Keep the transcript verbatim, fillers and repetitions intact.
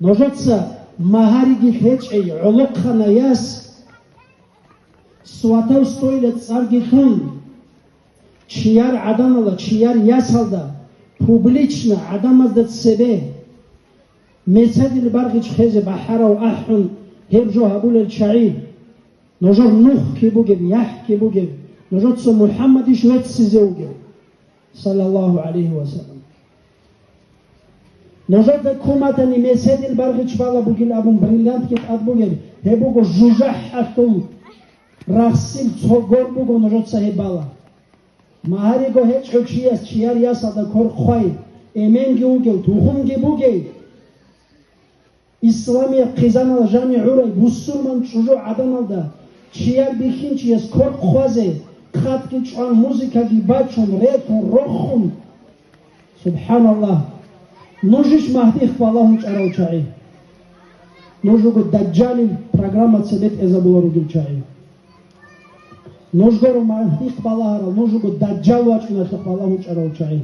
Нужеца магьариги лъечӀей гӀолохъанай яс, сватовствойила цӀарги лъун, чияр гӀадамала, чияр ясалда, публично гӀадамазда цебе мецадил баргъич хезе бахӀарав ахӀун, гьеб жо гьабулел чагӀи, нужер нухги бугеб, яхӀги бугеб, нужеца МухӀаммадищ веццизе вугев, саллаллагьу гӀалайгьи ва саллам. Нужеда куматани меседил баргъич бала бугил абун бриллиантги тӀад бугел, гьеб буго жужахӀалъул рахсил цо гор буго нужеца гьеб бала. Магьариго гьечӀев чияс чияр ясалда кор хъвай, эменги вугев, тухумги бугей. Исламияб хъизанал жани гӀурай бусурман чӀужугӀаданалда чияр бихьинчияс кор хъвазе, хъатги чӀван, музыкаги бачун, ретун, рохун. СубхӀаналлагь! Нуж иш Магьдихъ балагьун чӀарал чагӀи. Нуж руго Дажжалил программа цебетӀезабула ругел чагӀи. Нуж гуро Магьдихъ балагьарал, нуж руго Дажжал вачӀуналъухъ балагьун чӀарал чагӀи.